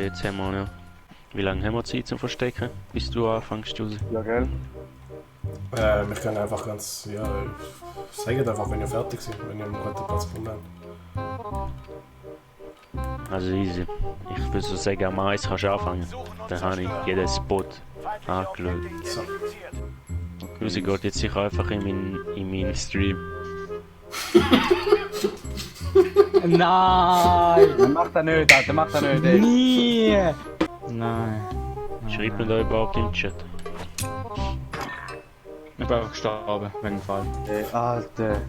jetzt haben wir ja. Wie lange haben wir Zeit zum Verstecken, bis du anfängst, Josi? Ja, gell? Wir können einfach ganz, ja, sagt einfach, wenn ihr fertig seid, wenn ihr einen guten Platz gefunden habt. Also easy. Ich würde so sagen, am Eis kannst du anfangen. Dann habe ich jeden Spot angeschaut. So. Josi geht jetzt sicher einfach in meinen Stream. Nein! Der macht er nicht, Alter, macht er nicht, ey. Nie! Nein. Schreibt mir da überhaupt im Chat. Ich bin einfach gestorben, wegen dem Fall. Ey, Alter.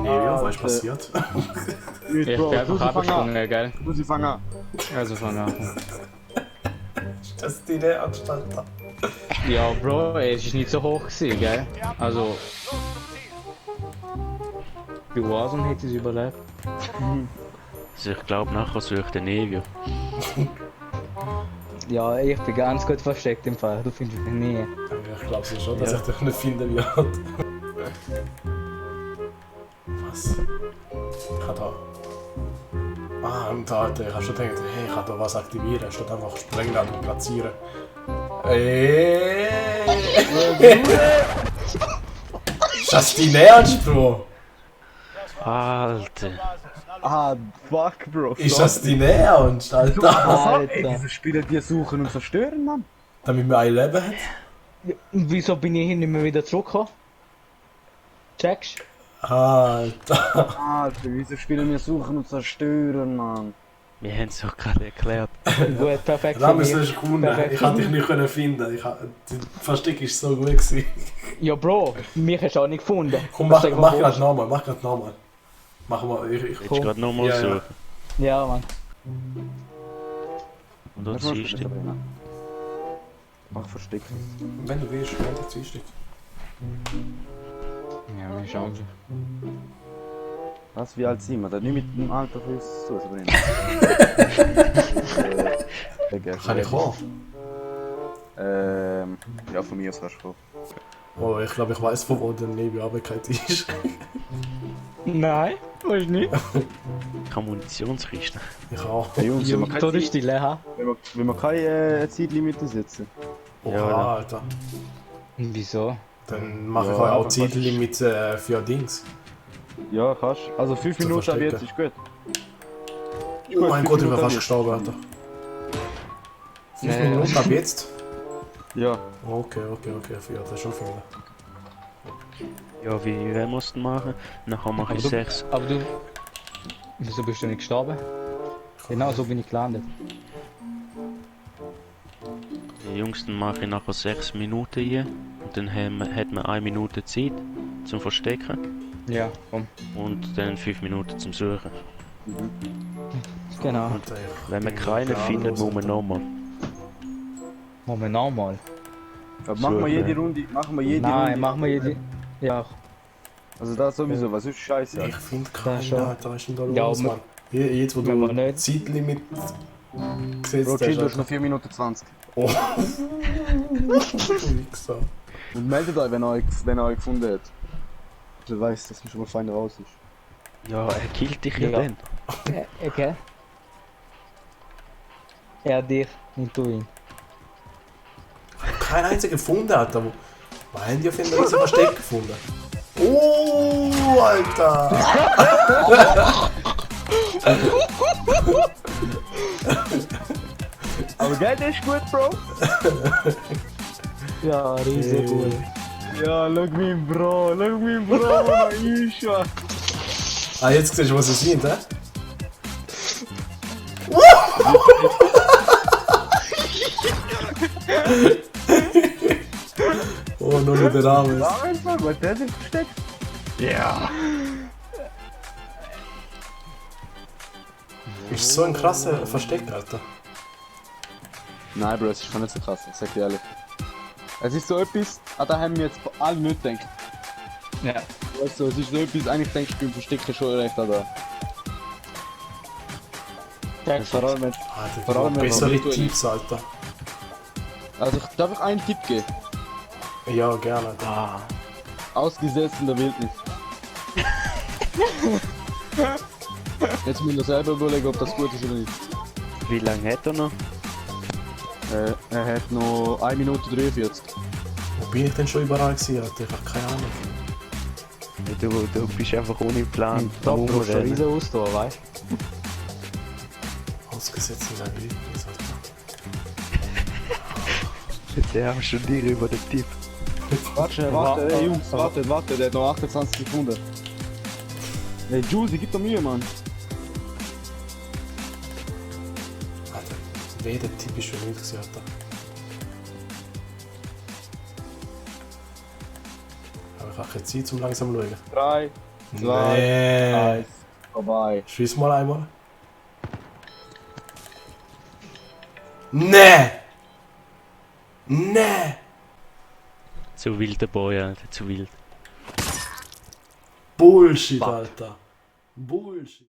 Nee, ja, was ist passiert? Ich bin einfach abgesprungen, gell? Muss ich fangen an. Also von da. Das ist die Lehranstalt da. Ja, Bro, ey, es ist nicht so hoch gewesen, gell? Also. Bei Warzone hätte ich es überlebt. Also ich glaube, nachher suche ich den Nevio. Ja, ich bin ganz gut versteckt im Fall. Du findest mich nie. Ich glaube so schon, dass ich dich nicht finden werde. Was? Ich habe da... Ah, und da ich habe schon gedacht, hey, ich kann da was aktivieren, statt einfach Sprengladung und platzieren. Ist das dein Ernst, Bro? Alter. Ah, fuck, Bro. Ist das dein Ernst, Alter? Ey, diese Spieler, die suchen und zerstören, Mann. Damit man ein Leben hat? Und wieso bin ich hier nicht mehr wieder zurückgekommen? Checkst? Alter. Alter, diese Spieler, wir suchen und zerstören, Mann. Wir haben es doch gerade erklärt. Gut, perfekt. Rames ist gewonnen. Perfekt. Ich konnte dich nicht finden. Die Versteck war so gut gewesen. Ja, Bro, mich hast du auch nicht gefunden. Komm, Was mach sag mal, gerade nochmal, Machen wir, Willst du gerade nochmal Ja, ja. suchen? Ja, Mann. Und dort siehst du. Mach Versteck. Wenn du willst, wenn du ziehst. Ja, wir schauen. Was, wie alt sind wir? Das nicht mit dem Alter für uns zu bringen. Kann ich kommen? Ja, von mir aus kannst du kommen. Oh, ich glaube, ich weiß, von wo der Nebel runtergefallen ist. Nein, weißt du nicht. Keine Munitionskiste. Ich auch. Hey Jungs, wenn wir So kein ist die leer. Zeitlimite setzen. Oha, Ja, Alter. Wieso? Dann mache ich Ja, euch auch aber Zeitlimit für Dings. Ja, kannst. Also 5 Zu Minuten ab verstecken. jetzt ist gut. Oh mein Gott, ich bin Minuten fast jetzt. gestorben, Alter. 5 Nee. Minuten ab jetzt? Ja. Okay, ja, das ist schon viel. Ja, wie wir mussten machen. Nachher mache ich 6. Aber du. Wieso bist du nicht gestorben? Genau so bin ich gelandet. Die Jungs, dann mache ich nachher 6 Minuten hier. Und dann hat man 1 Minute Zeit zum Verstecken. Ja, komm. Und dann 5 Minuten zum Suchen. Genau. Und Wenn man keinen findet, muss man nochmal. Moment nochmal. Aber machen wir So, jede ja. Runde. Machen wir jede Nein, Runde. machen wir jede. Ja. Also das sowieso, was ist scheiße. Ich finde Das schon. keinen, Alter, was ist denn da Ja, los, aber- Mann? Jetzt, wo Wenn du wir nicht- Zeitlimit gesetzt Bro, chill, du hast hast. noch 4 Minuten 20. Oh. Wichser. Und meldet euch, wenn ihr euch gefunden habt. Du weißt, dass man schon mal fein raus ist. Ja, er killt dich ja Ja. dann. Okay. Er dich, nicht du ihn. Kein einziger gefunden, Alter. Wo haben die auf jeden Fall Versteck gefunden? Oh, Alter! Aber Geld ist gut, Bro. Ja, riesig gut. Ja, schau mein Bro, Mann, ist was. Ah, jetzt siehst du, was sie sind, hä? Oh, nur mit der Arme. War einfach, was der sich versteckt? Ja. Ist so ein krasser Versteck, Alter. Nein, Bro, es ist schon nicht so krass, ich sag dir ehrlich. Es ist so etwas, an das haben wir jetzt alle nicht gedacht. Ja. Weißt du, es ist so etwas, eigentlich denkst du beim Verstecken schon recht an da. Vor allem, wenn, Alter, Vor allem, die wenn bessere man virtuell- Tipps, Alter. also ich darf ich einen Tipp geben. Ja, gerne, Alter. Ah, Ausgesetzt in der Wildnis. Jetzt müssen wir selber überlegen, ob das gut ist oder nicht. Wie lange hat er noch? Er hat noch 1 Minute 43. Wo bin ich denn schon überall gewesen, Alter? Ich hab keine Ahnung. Du bist einfach ohne Plan. Da am brauchst du Rumrennen. riesen Ausdauer, weißt Ausgesetzt in einem Wildnis, Alter. Der haben schon dir über den Tipp. Warte schnell, warte, ey Jungs, warte, der hat noch 28 Sekunden. Ey Juicy, gib doch Mühe, Mann. Alter, wer der Typ ist schon nicht gewesen, Alter. Aber ich habe keine Zeit zum langsam schauen. 3, 2, Nee. 1, vorbei. Schieß mal einmal. Nee! Nee! Zu wild der Boy, Alter, zu wild. Bullshit, Fuck. Alter. Bullshit.